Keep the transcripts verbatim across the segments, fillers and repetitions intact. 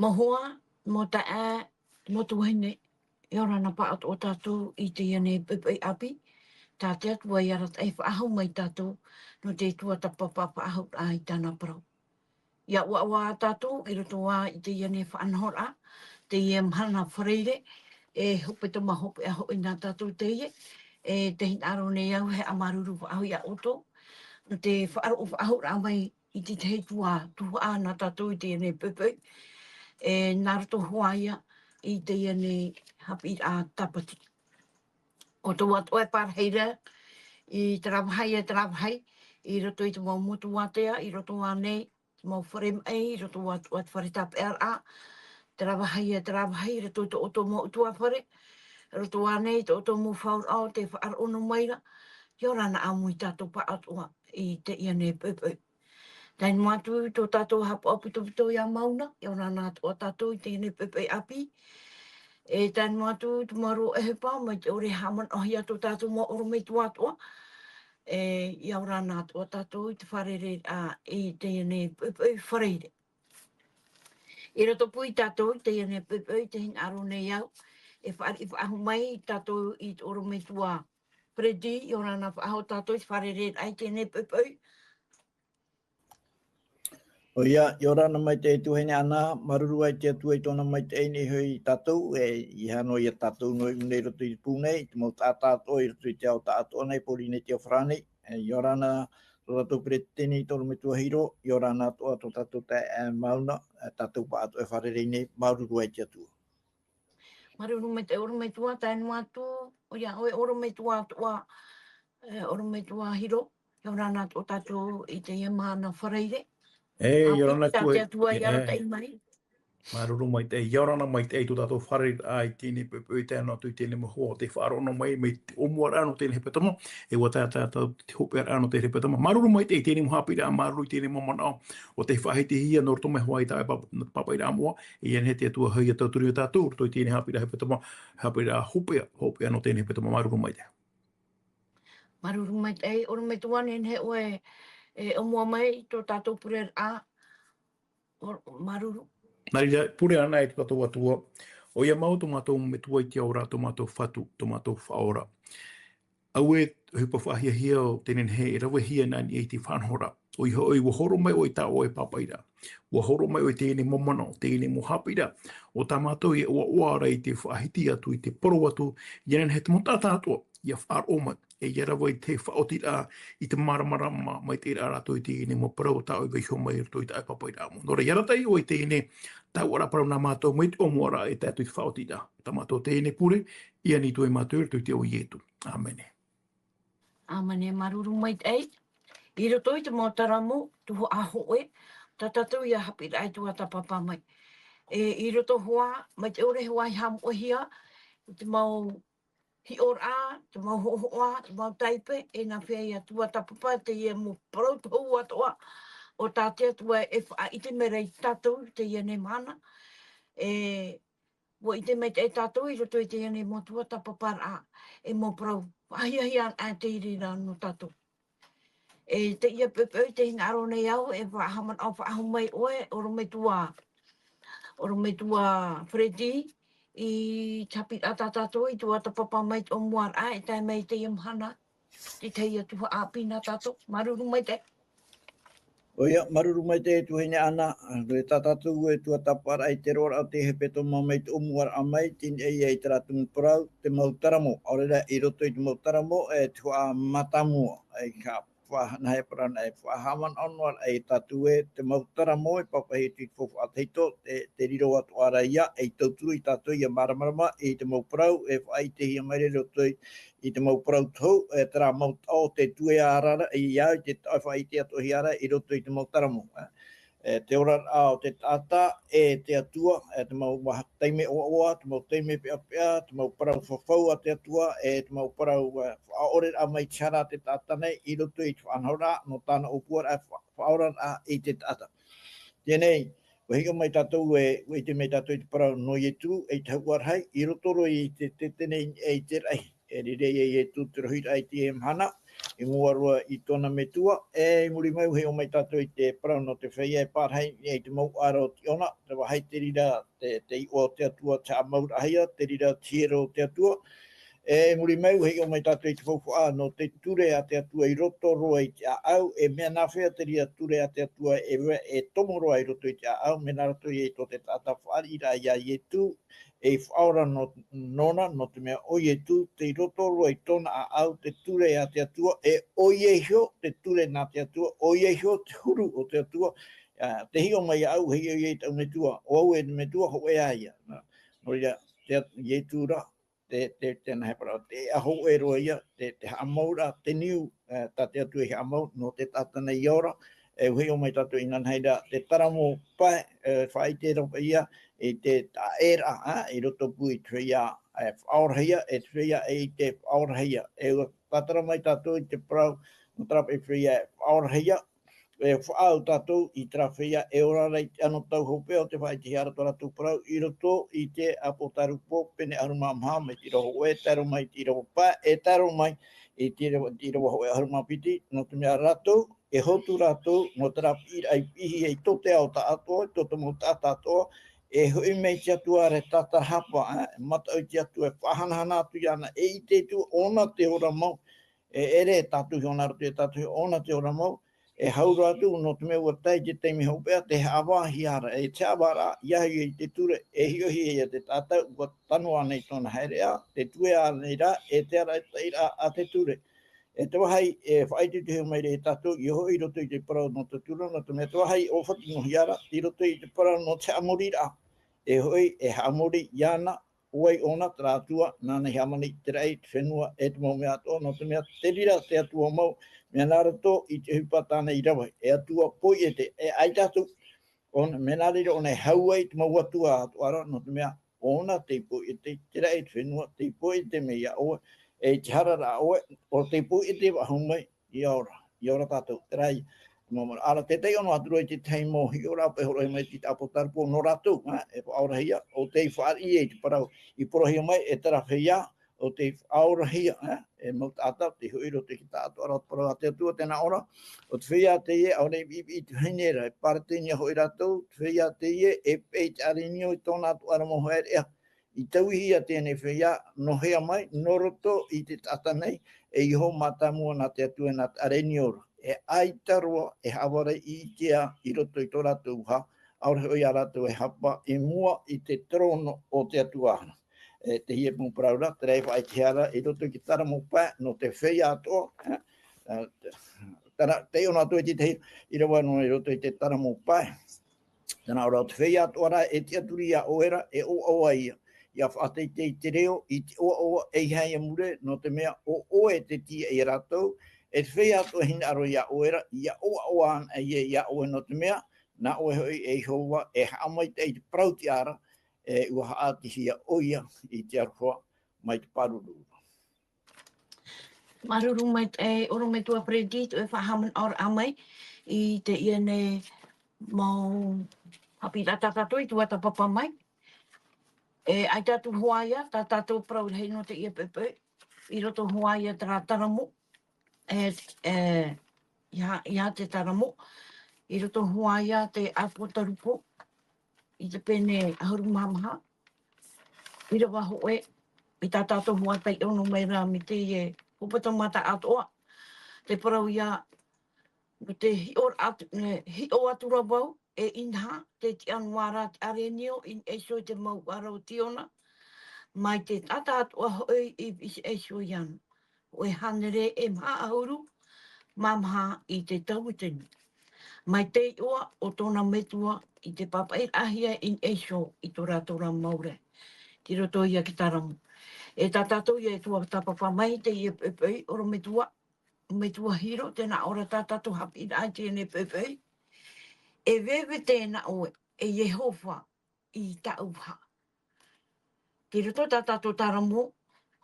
Mau hoa, mau taeaʻe, mau tuahine, ʻia ora na pāʻatoʻa tātou i teie nei poʻipoʻi ʻāpī, tā te Atua i arataʻi faʻahou mai tātou, nō te tuatāpapa faʻahou i tāna parau. ʻIa ʻoaʻoa tātou i roto ā i teie nei faʻanahoraʻa, teie mahana Faraire, e hepetoma hopeʻa hoʻi nā tātou teie, e te hinaʻaro nei au e haʻamāuruuru faʻahou iā ʻoutou, nō te faʻaroʻo faʻahou mai i te tahi atu tuhaʻa nā tātou i teie nei poʻipoʻi, e nā roto hoʻi ia i teie nei haʻapiʻiraʻa tāpati. ʻO tō ʻoutou e pārahi ra i terā vāhi e terā vāhi, i roto i te mau motu ātea, i roto ānei, te mau fare maʻi, i roto atu i te fare tāpeʻaraʻa, terā vāhi e terā vāhi, i roto i tō ʻoutou mau ʻutuāfare, i roto ānei, tō ʻoutou mau fauraʻo, tē faʻaroʻo noa mai ra, ʻia ora na ʻāmui tātou pāʻatoʻa i teie nei poʻipoʻi. Tae noa atu tō tātou haʻapaʻo pitopito iā Mauna, ʻia ora na atoʻa tātou i teie nei poʻipoʻi ʻāpī. E tae noa atu te mau ʻohipa, mai te ʻore e haʻamanaʻohia tō tātou mau ʻorometua atoʻa. E, ʻia ora na atoʻa tātou i te fārereiraʻa i teie nei poʻipoʻi Faraire. I roto pū ia tātou i teie nei poʻipoʻi, te hinaʻaro nei au, e fāriʻi faʻahou mai tātou i te ʻorometua Freddy, ʻia ora na faʻahou tātou i te fārereiraʻa i teie nei poʻipoʻi. ʻOia, ʻia ora na maitaʻi e tuahine Ana, māuruuru ā te Atua i tōna maitaʻi nei hoʻi iā tātou, e, ʻeiaha noa ia tātou noa i ʻō nei i roto i te pū nei, te mau taʻata atoʻa i roto i te ao taʻatoʻa nei, Pōrīnetia Farāni, e, ʻia ora na tō tātou peretiteni, tō ʻorometua Hiro, ʻia ora na atoʻa tō tātou taeaʻe Mauna, e, tātou pāʻatoʻa e fārerei nei, māuruuru ā te Atua. Māuruuru maitaʻi ʻorometua, tae noa atu, ʻoia, ʻoe ʻorometua atoʻa, e, ʻorometua Hiro, ʻia ora na atoʻa tātou i teie mahana Faraire. E, ʻia ora na ʻĀpī, tā te Atua i arataʻi mai. Māuruuru maitaʻi, ʻia ora na maitaʻi tō tātou fārereiraʻa i teie nei poʻipoʻi, tae noa atu i teie nei mau hoa, ʻo tē faʻaroʻo noa mai, mai te ʻōmuaraʻa nō teie nei hepetoma, e ʻua tae atu te hopeʻaraʻa nō teie hepetoma. Māuruuru maitaʻi i teie nei mau haʻapiʻiraʻa, māuruuru i teie nei mau manaʻo, ʻo tē faʻahitihia nō roto mai hoʻi i te taʻata pāpaʻiraʻa moʻa, e ʻia nehenehe te Atua hoʻi ʻia tauturu ia tātou, roto i teie nei haʻapiʻiraʻa hepetoma, haʻapiʻiraʻa hopeʻa, hopeʻa nō teie nei hepetoma, māuruuru maitaʻi. Māuruuru maitaʻi, ʻorometua, nehenehe ʻoe e ʻōmua mai tō tātou pureraʻa, ʻo, māuruuru. Nā reira, pure ana e tō tātou Atua, ʻoia mau tō mātou Metua i te ao ra, tō mātou Fatu, tō mātou Faʻaora. Auē, ʻohipa faʻahiahia ʻo tē nehenehe e ravehia nā niʻa i te faʻanahoraʻa. ʻOia hoʻi, ʻua horo mai ʻoe i tā ʻoe pāpaʻiraʻa. ʻUa horo mai ʻoe i teie nei mau manaʻo, teie nei mau haʻapiʻiraʻa. ʻO tā mātou e ʻoaʻoa ra i te faʻahiti atu, i te parau atu, ʻia nehenehe te mau taʻata atoʻa, ʻia faʻaroʻo mai, e ʻia rave i te faʻaotiraʻa, i te māramarama, mai te reira rātou i teie nei mau parau tā ʻoe i vaiiho mai i roto i tā ʻoe pāpaʻiraʻa moʻa. Nō reira, ʻia arataʻi ʻoe i teie nei taoʻaraʻa parau nā mātou mai te ʻōmuaraʻa e tae atu i te faʻaotiraʻa. Tā mātou teie nei pure, ʻia ani atu ai mātou i roto i te iʻoa o Ietu. ʻĀmene. ʻĀmene, māuruuru maitaʻi. I roto i te mau taramo, tuhaʻa hōʻē, tā tātou ïa haʻapiʻiraʻa e tuatāpapa mai. E, i roto hoʻi, mai te ʻore hoʻi i haʻamoʻehia, i te mau hiʻoraʻa, te mau hoʻohoʻa, te mau taipe, e nā hea ïa tuatāpapa, teie mau parau tohu atoʻa, ʻo tā te Atua e faʻaʻite mai ra ia tātou, teie nei mahana. E, ʻUa ʻite maitaʻi tātou i roto i teie nei mau tuatāpaparaʻa, e mau parau faʻahiahia anaʻe te reira nō tātou. E teie poʻipoʻi tē hinaʻaro nei au, e faʻahaʻamanaʻo faʻahou mai ʻoe, ʻorometua, ʻorometua Freddy, i te haʻapiʻiraʻa tā tātou i tuatāpapa mai i te ʻōmuaraʻa, e tae mai i teie mahana, te tahi atu haʻapiʻi nā tātou. Māuruuru maitaʻi. ʻOia, māuruuru maitaʻi e tuahine Ana, e tā tātou e tuatāpaparaʻa i te roaraʻa o te hepetoma mai te ʻōmuaraʻa mai, tei niʻa ïa i terā tumu parau, te mau taramo. ʻAore ra, i roto i te mau taramo, e te huaʻa mātāmua, e ka faʻa-, nā hea parau na, e faʻahaʻamanaʻo noa ra ia tātou ē, te mau taramo, e pāpaʻi atu i te faufaʻa tahito, te, te riro atoʻa ra ïa, e tauturu ia tātou ʻia māramarama, i te mau parau, e faʻaʻitehia mai ra i roto i i te mau parau tohu, e, terā mau taʻo o te tuea ra, i au i te taʻo e faʻaʻite atoʻahia ra i roto i te mau taramo, e. E, te oraraʻa o te taʻata, e te Atua, e, te mau taime ʻoaʻoa, te mau taime peʻapeʻa, te mau parau fafau a te Atua, e te mau parau, e, faʻaʻoreraʻa mai te hara a te taʻata nei i roto i te faʻanahoraʻa, nō tāna ʻōpuaraʻa, fa-, faʻaoraraʻa i te taʻata. Teie nei, ʻua hiʻo mai tātou e, ʻua ʻite mai tātou i te parau nō Ietu, e te hauʻa rahi, i roto roa i te, te, teie nei, e i te raʻi. E riro ia Ietu te rohiraʻa i teie mahana, i mua roa i tōna metua, e i muri mai, ʻua hiʻo mai tātou i te parau nō te feiā e pārahi i te mau ʻāraʻa o Tiona, te vāhi te reira te, te iʻoa o te Atua, te haʻamauraʻahia, te reira te hiero o te Atua. E i muri mai, ʻua hiʻo mai tātou i te faufaʻa nō te ture a te Atua i roto roa i te ʻāʻau, e mea nāfea te reira ture a te Atua e, e tomo roa i roto i te ʻāʻau, mea nā roto ia i tō te taʻata fāriʻiraʻa ia Ietu, e faʻaora nō, nōna, nō te mea ʻo Ietu, tei roto roa i tōna ʻāʻau te ture a te Atua, e ʻo ia iho te ture nā te Atua, ʻo ia iho te huru o te Atua, ā, te hiʻo mai iāʻu, e hiʻo ia i taʻu metua, ʻo au e te metua, hōʻē ā ia. Nā, nō reira, te At-, Ietu rā, te, te, tēnā e parau, te hōʻē roa ia, te, te haʻamauraʻa, te niu, ā, tā te Atua i haʻamau, nō te taʻata nei ia ora, e ʻua hiʻo mai tātou inānahi ra, te taramo pae, e, faʻaʻite ra paʻi ia, i te taʻeraʻa, ā, i roto pū i te feiā, e, faʻaorahia, e te feiā e ʻite faʻaorahia. E ʻua tātara mai tātou i te parau, nō terā paʻi feiā e faʻaorahia, e faʻaau tātou i terā feiā e ora ra i te anotau hopeʻa o te faʻaʻitehia ra tō rātou parau i roto i te Apotarupo pene ʻahuru mā maha, mai te ʻīrava hōʻē, tae roa mai i te ʻīrava pae, e tae roa mai i te ʻīrava, te ʻīrava hōʻē ʻahuru mā piti, nō te mea rātou, e hotu rātou, nō terā piʻiraʻa i piʻihia i tō te ao tāʻātoʻa, i tō te mau taʻata atoʻa, e hoʻi mai te Atua ra e tātarahapa, ā, e mataʻu i te Atua, e faʻahanahana atu iāna, e ʻite atu ʻōna te ora mau, e ʻere tātou i ʻōna roto, e tātou i ʻōna te ora mau, e hau roa atu, nō te mea ʻua tae i te taime hopeʻa, te haʻavāhia ra, e te haʻavāraʻa, ʻia hoʻi i te ture, e hiʻohia ia te taʻata, ʻua tano ānei tōna haereʻa, te tuea ānei rā, e te arataʻiraʻa a te ture. E te vāhi, e faʻaʻite atu mai ra ia tātou, ʻia hoʻi i roto i te parau nō te Atua, nō te mea te vāhi ʻōfatu noa hia ra, i roto i te parau nō te haʻamoriraʻa. E hoʻi, e haʻamori iāna, ʻo vai ʻōna, terā Atua, nāna i hāmani i te raʻi, te fenua, e te mau mea atoʻa, nō te mea te reira te Atua mau, mea nā roto i te ʻohipa tāna i rave, e Atua poiete, e ʻaita atu, ʻōna, mea nā reira ʻōna e hau ai te mau atua atoʻa ra, nō te mea ʻōna tei poiete i te raʻi, te fenua, tei poiete mai iā ʻoe, e i te hara ra ʻoe, ʻo tei poiete faʻahou mai, ʻia ora, ʻia ora tātou, terā ia. Mau manaʻo, ʻāreʻa, tē taiʻo noa atu ra i te tahi mau hiʻoraʻa paʻi e hōroʻahia mai i te Apotarupo nō rātou, ā, e faʻaorahia, ʻo tei fāriʻi i te parau i porohia mai, e terā feiā, ʻo tei faʻaorahia, ā, e mau taʻata, tei hoʻi i roto i te taʻatoʻaraʻa o te parau a te Atua, tē nā ʻō ra, ʻo te feiā teie, ʻaore i piʻipiʻi i te vahine ra, e Paretenia hoʻi rātou, te feiā teie, e peʻe i te ʻarenio i tōna atoʻa ra mau haereʻa, i tauihia teie nei feiā, nō hea mai, nō roto i te taʻata nei, e iho mātāmua nā te Atua nā te ʻarenio ra. E ʻaita roa, e haʻavare i ʻitea i roto i tō rātou vaha, ʻaore hoʻi iā rātou e hapa i mua i te terōno o te Atua ra. E, teie mau parau ra, terā e faʻaʻitehia ra, i roto i te taramo pae, nō te feiā atoʻa, ā, ā, terā, taiʻo noa atu i te tahi ʻīrava nō i roto i te taramo pae. Tē nā ʻō ra, ʻo te feiā atoʻa ra e tiʻaturi iā ʻoe ra, e ʻoaʻoa ia, ʻia faʻateitei i te reo, i te ʻoaʻoa, ʻeiaha ia mure, nō te mea ʻo ʻoe te tīaʻi ia rātou, e te feiā atoʻa e hinaʻaro iā ʻoe ra, ʻia ʻoaʻoa anaʻe ia iā ʻoe, nō te mea, nā ʻoe hoʻi e Iehova, e haʻamaitaʻi i te parau-tiʻa ra, e ʻua haʻaʻatihia ʻoia i te aroha mai te pāruru. Māuruuru maitaʻi, ʻorometua Freddy, tō ʻoe faʻahaʻamanaʻoraʻa mai i teie nei mau haʻapiʻiraʻa tā tātou i tuatāpapa mai. E, ʻaita atu hoʻi ia, tā tātou parau rahi nō teie poʻipoʻi, i roto hoʻi ia terā taramo, e, e, ia, ia te taramo, i roto hoʻi ia te Apotarupo, i te pene ʻahuru mā maha, ʻīrava hōʻē, i tā tātou hoʻi taiʻo noa mai ra mai teie hepetoma tāʻatoʻa, te parau ia, nō te hiʻo atu, e, hiʻo atu ra vau, e inaha, tē tiʻa noa ra te ʻarenio i niʻa iho i te mau ʻāraʻa o Tiona, mai te taʻata atoʻa hoʻi i, i, i niʻa iho iāna. Hōʻē hānere e maha ʻahuru mā maha i te tauatini. Mai te iʻoa o tōna metua i te pāpaʻiraʻahia i niʻa iho i tō rātou ra mau raʻi. I roto ia i te taramo. E tā tātou ia e tuatāpapa mai i teie poʻipoʻi, ʻorometua, metua Hiro, tē nā ʻō ra tā tātou haʻapiʻiraʻa i teie poʻipoʻi. E vevete na ʻoe, e Iehova, i tāʻu vaha. I roto tā tātou taramo,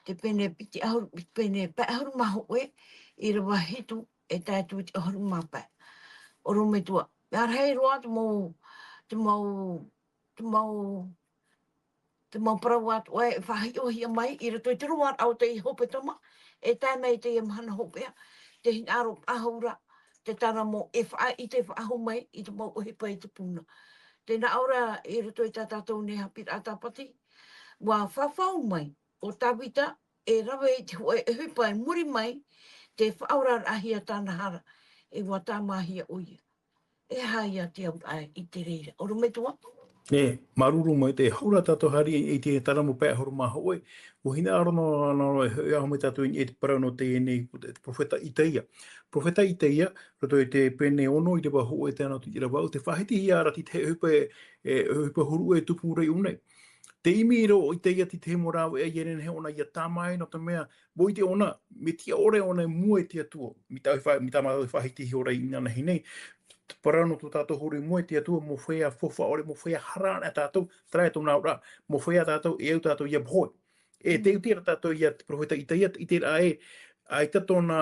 te pene piti ʻahuru, pene pae ʻahuru mā hōʻē, ʻīrava hitu, e tae atu i te ʻahuru mā pae. ʻOrometua, mea rahi roa te mau, te mau, te mau, te mau parau atoʻa e faʻahiʻohia mai i roto i te roaraʻa o teie hepetoma, e tae mai i teie mahana hopeʻa, te hinaʻaro faʻahou ra, te taramo e faʻaʻite faʻahou mai i te mau ʻohipa i te puna. Tē nā ʻō ra i roto i tā tātou nei haʻapiʻiraʻa Tāpati, ua fafau mai ʻo Tāvita e rave i te hōʻē ʻohipa i muri mai, te faʻaoraraʻahia tāna hara, e ua tāmāhia ʻoia. E aha ia te auraʻa i te reira? ʻOrometua? E, māuruuru maitaʻi, hou ra tātou haere i te taramo pae ʻahuru mā hōʻē, ʻua hinaʻaro noa, noa, noa, e, e aho mai tātou i te parau nō teie nei, te perofeta Itaia. Perofeta Itaia, roto i te pene ono, ʻīrava hōʻē, te anotau ʻīrava vaʻu, tē faʻahitihia ra te tahi ʻohipa, e, ʻohipa huru e tupu ra i ʻō nei. Tē ʻimi ra ʻo Itaia i te mau rāveʻa, ʻia nehenehe ʻōna ʻia tāmā ai, nō te mea, ʻua ʻite ʻōna, mea tiʻa ʻore ʻōna i mua i te Atua, mai tā, mai tā mātou e faʻahitihia ra inanahi nei, te parau nō tō tātou huru i mua i te Atua, mea feiā faufaʻa ʻore, mea feiā hara anaʻe tātou, terā e tōna auraʻa, mea feiā tātou, e au tātou ʻia pohe. E tē ʻite ra tātou ia te perofeta Itaia, ʻite ra ē, ʻaita tōna,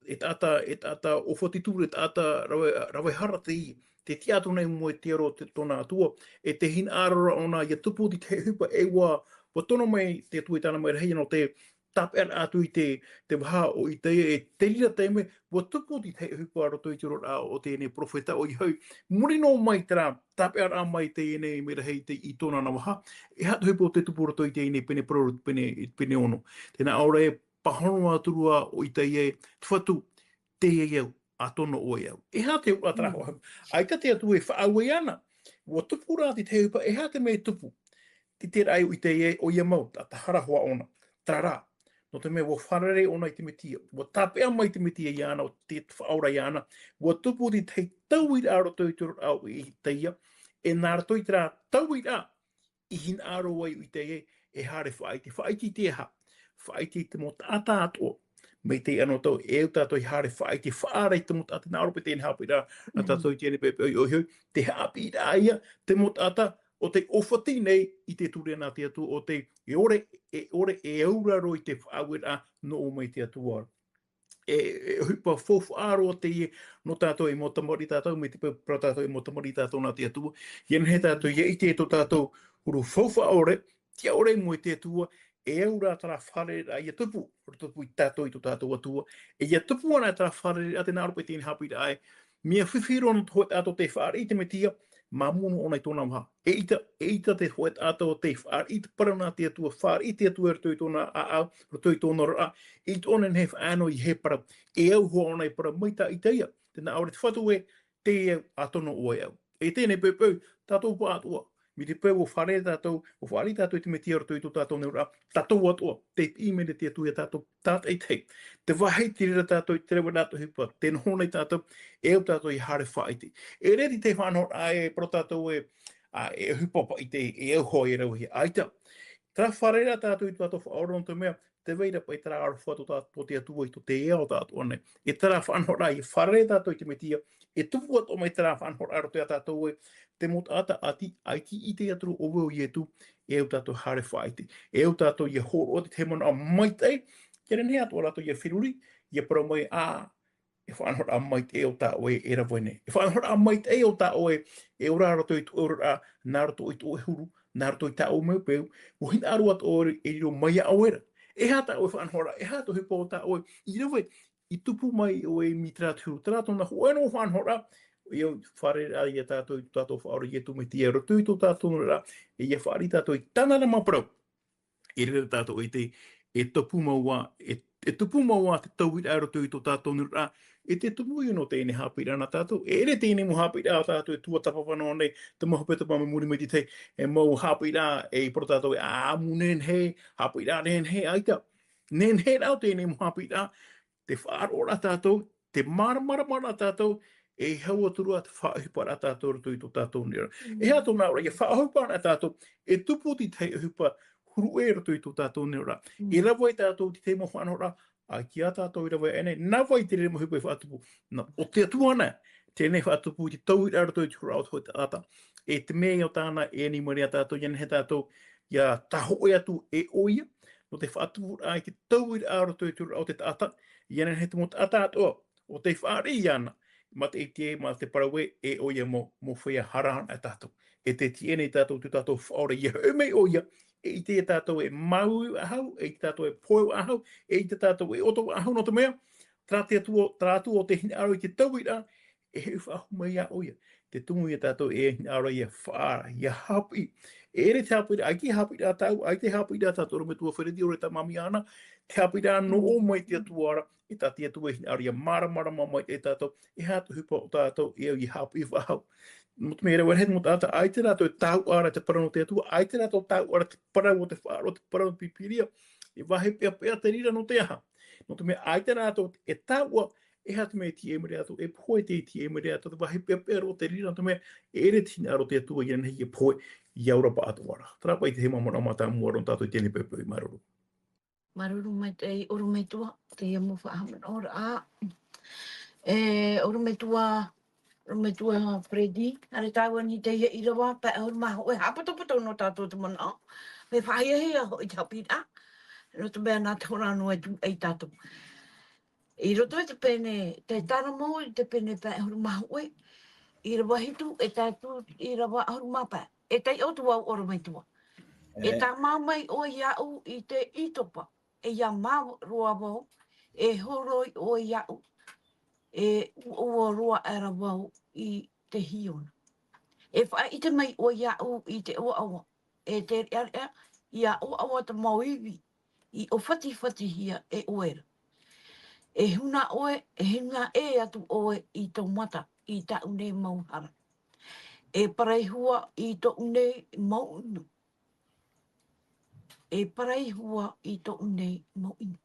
e taʻata, e taʻata ʻōfatitu, e taʻata rave, rave hara teie, tē tiʻa atu nei i mua i te aro o te, tōna Atua, e tē hinaʻaro ra ʻōna ʻia tupu te tahi ʻohipa, e ʻua, ʻua tono mai te Atua i tāna mau rahi nō te tāpeʻaraʻa atu i te, te vaha o Itaia, e te reira taime, ʻua tupu te tahi ʻohipa roto i te oraraʻa o teie nei perofeta ʻoia hoʻi. Muri noa mai terā tāpeʻaraʻa mai teie nei merahi i te, i tōna vaha, e aha te ʻohipa ʻo tē tupu roto i teie nei pene parau, pene, pene ono. Tē nā ʻō ra e pāhono atu ra ʻo Itaia ē, te Fatu, teie au, ʻa tono ʻoe au. E aha te auraʻa terā hoʻi? ʻAita te Atua e faʻaue ana. ʻUa tupu ra te tahi ʻohipa, e aha te mea e tupu? ʻIte ra ʻo Itaia ē, ʻoia mau, taʻata hara hoʻi ʻōna. Terā rā, nō te mea ʻua fārerei ʻōna i te Metia, ʻua tāpeʻa mai te Metia iāna, ʻo tē faʻaora iāna, ʻua tupu te tahi tauiraʻa roto i te oraraʻa o Itaia, e nā roto i terā tauiraʻa, i hinaʻaro ai ʻo Itaia ē, e haere faʻaʻite, faʻaʻite i te aha? Faʻaʻite i te mau taʻata atoʻa. Mai te anotau, e au tātou i haere faʻaʻite, faʻaara i te mau taʻata, nā ʻō ra paʻi teie nei haʻapiʻiraʻa, nā tātou i teie nei poʻipoʻi ʻoia hoʻi, te haʻapiʻiraʻa ia, te mau taʻata, ʻo tē ʻōfati nei i te ture nā te Atua, ʻo tē, e ʻore, e ʻore, e au ra roa i te faʻaueraʻa nō ʻō mai te Atua. E, e ʻohipa faufaʻa roa teie nō tātou e mau tamariʻi tātou, mai te peu parau tātou e mau tamariʻi tātou nā te Atua. ʻIa nehenehe tātou ʻia ʻite tō tātou huru faufaʻa ʻore, tiʻa ʻore i mua i te Atua, e au ra terā fārereiraʻa ʻia tupu, ʻo tupu ia tātou i tō tātou Atua, e ʻia tupu ana terā fārereiraʻa, tē nā ʻō ra paʻi teie nei haʻapiʻiraʻa ē, mea fifi roa nō te hōʻē taʻata tē fāriʻi i te Metia, māmū noa ʻōna i tōna vaha. ʻEita, ʻeita te hōʻē taʻata tē fāriʻi i te parau nā te Atua, fāriʻi i te Atua i roto i tōna ʻāʻau, roto i tōna oraraʻa, ʻeita ʻōna e nehenehe e faʻaea noa i te parau, e au hoʻi ʻōna i parau mai tā Itaia, tē nā ʻō ra te Fatu ē, teie au, ʻa tono ʻoe au. E teie nei poʻipoʻi, tātou pāʻatoʻa, mai te peu ʻua fārerei tātou, ʻua fāriʻi tātou i te Metia roto i tō tātou nei oraraʻa, tātou atoʻa, tē piʻi mai nei te Atua ia tātou tātaʻitahi. Tē vāhi i te reira tātou i te rave nā te ʻohipa, tē noho nei tātou, e au tātou ʻia haere faʻaʻite. E ʻere i te faʻanahoraʻa e parau tātou ē, ā, e ʻohipa paʻi te, e au hoʻi e rave, ʻaita. Terā fārereiraʻa tātou i tō tātou faʻaora nō te mea, tē vai ra paʻi terā aroha tō tā-, tō te Atua i tō teie ao tātou nei. E terā faʻanahoraʻa ʻia fārerei tātou i te Metia, e tupu atoʻa mai terā faʻanahoraʻa roto ia tātou ē, te mau taʻata ʻati, ʻaita i ʻite atu ra ʻo vau ʻo Ietu, e au tātou haere faʻaʻite. E au tātou ʻia hōroʻa te tahi manaʻo maitaʻi, ʻia nehenehe atoʻa rātou ʻia feruri, ʻia parau mai, ā, e faʻanahoraʻa maitaʻi ʻo tā ʻoe e rave nei. E faʻanahoraʻa maitaʻi ʻo tā ʻoe e ora roto i tō ʻoe oraraʻa, nā roto i tō ʻoe huru, nā roto i tā ʻoe mau peu, ʻua hinaʻaro atoʻa ʻoe e riro mai iā ʻoe ra. E aha tā ʻoe faʻanahoraʻa, e aha te ʻohipa o tā ʻoe i rave, i tupu mai ʻoe mai terā te huru, terā tōna hōʻē noa faʻanahoraʻa, ʻia fārerei ia tātou i tō tātou Faʻaora Ietu Metia, roto i tō tātou oraraʻa, e ʻia fāriʻi tātou i tāna mau parau. E riro tātou i te, e tupu mau ā, e, e tupu mau ā te tauiraʻa roto i tō tātou oraraʻa, e te tumu ia nō teie nei haʻapiʻiraʻa nā tātou, e ʻere teie nei mau haʻapiʻiraʻa tātou e tuatāpapa noa nei, te mau hepetoma mai muri mai te tahi, e mau haʻapiʻiraʻa e parau tātou ē, ā, mea nehenehe, haʻapiʻiraʻa nehenehe, ʻaita. Nehenehe rā teie nei mau haʻapiʻiraʻa, te faʻaroʻo ra tātou, te māramarama ra tātou, e hau atu ra te faʻaʻohiparaʻa tātou roto i tō tātou nei oraraʻa. Mm. E aha tōna auraʻa, ʻia faʻaʻohipa ra tātou, e tupu te tahi ʻohipa huru ʻē roto i tō tātou nei oraraʻa. Mm. E rave tātou i te tahi mau faʻanahoraʻa, ʻaita tātou i rave aʻe nei, nā vai te reira mau ʻohipa e faʻatupu. Nā, ʻo te Atua anaʻe, teie nei faʻatupu i te tauiraʻa roto i te huru o te hōʻē taʻata. E te mea ʻo tāna e ani mai ra ia tātou, ʻia nehenehe tātou, ʻia tāhōʻē atu e ʻoia, nō te faʻatupuraʻa i te tauiraʻa roto i te oraraʻa o te taʻata, ʻia nehenehe te mau taʻata atoʻa, ʻo tē fāriʻi iāna, mā te ʻite, mā te parau ē, e ʻoia mau, mau feiā hara anaʻe tātou. E tē tiʻa nei tātou i tō tātou Faʻaora, ʻia hoʻi mai ʻoia, e ʻite ia tātou e māuiui faʻahou, e ʻite tātou e pohe faʻahou, e ʻite tātou e ʻoto faʻahou, nō te mea, Terā te Atua, terā Atua o te hinaʻaro i te tauiraʻa, e hoʻi faʻahou mai iā ʻoia. Te tumu ia tātou e hinaʻaro ia faʻaara, ia haʻapiʻi. E ʻere te haʻapiʻiraʻa, ʻaita e haʻapiʻiraʻa tāua, ʻaita e haʻapiʻiraʻa tātou, ʻorometua Fereti, ʻoia tā Mami Ana, te haʻapiʻiraʻa nō ʻō mai te Atua ra, e tā te Atua e hinaʻaro ia māramarama mai e tātou, e aha te ʻohipa o tātou e au ia haʻapiʻi faʻahou. Nō te mea e rave rahi mau taʻata, ʻaita rātou e tauturu i te parau nō te Atua, ʻaita rātou tauturu i te parau o te faʻaroʻo, te parau o te Pīpīria, e vāhi peʻapeʻa te reira nō te aha. Nō te mea ʻaita rātou e tauturu, e aha te mea e tīaʻi mai rātou, e pohe te tīaʻi mai rātou, te vāhi peʻapeʻa roa te reira, nō te mea e ʻere te hinaʻaro o te Atua ia nehenehe e pohe, ia ora pāʻatoʻa ra. Terā paʻi te mau manaʻo mātāmua roa nō tātou i teie nei poʻipoʻi. Māuruuru. Māuruuru maitaʻi ʻorometua, teie mau faʻahaʻamanaʻoraʻa. E, ʻorometua, ʻorometua Fereti, haere tāua nei teie ʻīrava, pae ʻahuru mā hōʻē, haʻapotopoto nō tātou te manaʻo. Mea faʻahiahia hoʻi te haʻapiʻiraʻa, nō te mea nā te hora noa e tū ai tātou. I roto i te pene, te tāna mau i te pene pae ʻahuru mā hōʻē, ʻīrava hitu, e tae atu ʻīrava ʻahuru mā pae. E taiʻo atu vau ʻorometua. E E. tāmā mai ʻoe iāʻu i te ʻītopa, e ia mā roa vau, e hōroi ʻoe iāʻu, e uaua roa aʻera vau i te hiona. E faʻaʻite mai ʻoe iāʻu i te ʻoaʻoa, e te reʻareʻa, ia ʻoaʻoa te mau ivi, i ʻōfatifatihia e ʻoe ra. E huna ʻoe, e huna ʻē atu ʻoe i tō mata, i tāʻu nei mau hara. E paraihua i tōʻu nei mau inu. E paraihua i tōʻu nei mau inu.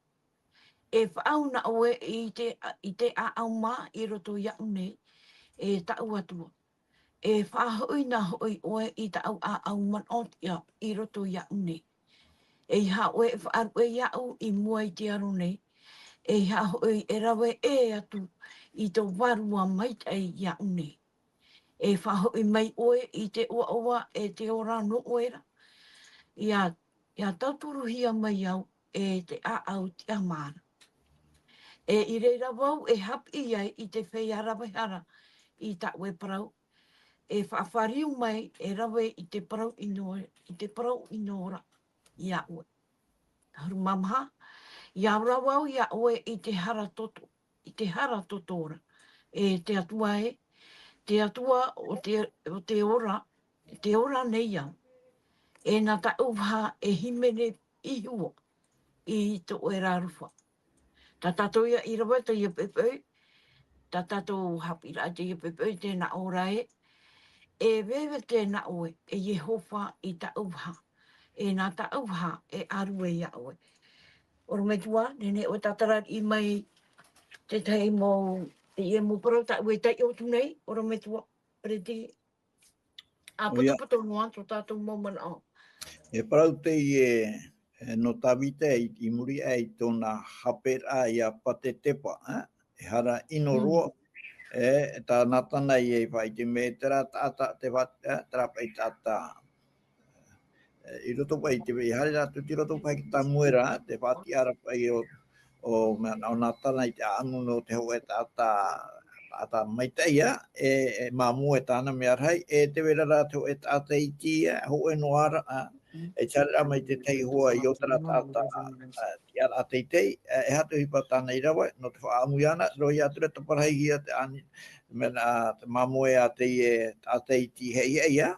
E faʻaau na ʻoe i te, i te ʻāʻau mā i roto iāʻu nei, e tāʻu Atua. E faʻahoʻi na hoʻi ʻoe i tāʻu ʻāʻau manaʻo tiʻa i roto iāʻu nei. ʻEiaha ʻoe e faʻaruʻe iāʻu i mua i te aro nei. ʻEiaha hoʻi e rave ʻē atu i tō vārua maitaʻi iāʻu nei. E faʻahoʻi mai ʻoe i te ʻoaʻoa e te ora nō ʻoe ra. Ia, ia tauturuhia mai au e te ʻāʻau tiʻamā ra. E i reira vau e haʻapiʻi ai i te feiā rave hara i tāʻu e parau. E faʻafāriu mai e rave i te parau ʻino, i te parau ʻino ra iā ʻoe. ʻAhuru mā maha, ia ora vau iā ʻoe i te hara toto, i te hara toto ra. E te Atua e, te Atua o te, o te ora, te ora nei au. E nā tāʻu vaha e hīmene i hua i tō ʻoe ra aroha. Tā tātou ia i rave teie poʻipoʻi, tā tātou haʻapiʻiraʻa teie poʻipoʻi, tē nā ʻō ra ē, e vevete na ʻoe, e Iehova, i tāʻu vaha, e nā tāʻu vaha e ʻārue iā ʻoe. ʻOrometua, nehenehe ʻoe e tātarariʻi mai te tahi mau, teie mau parau tāʻu e taiʻo atu nei, ʻorometua Fereti. ʻĀ, ʻoia. Potopoto noa tō tātou mau manaʻo. E parau teie, e, nō Tāvita i, i muri aʻe i tōna haʻapeʻeraʻa iā Patetepa, e? E hara ʻino Mm. roa, e, tā Natana ia i faʻaʻite mai terā taʻata, te fa-, e, terā paʻi taʻata. E, i roto paʻi te, i haere rātou i roto paʻi ki Samuera, te faʻatiʻaraʻa paʻi o, o, mea, o Natana i te ʻaʻamu nō te hōʻē taʻata, taʻata maitaʻi ia, e, e māmū e tāna mea rahi, e tē vai ra te hōʻē taʻata iti ia, hōʻē noa ra, a, e tiʻa ra mai te tahi hoa i ō terā taʻata, a, tiʻaraʻa teitei, e, e aha te ʻohipa tāna i rave, nō te faʻaʻamu iāna, roa atu ra taparahi ia te ani, mea, a, te māmū e a te, e, taʻata iti hei ia,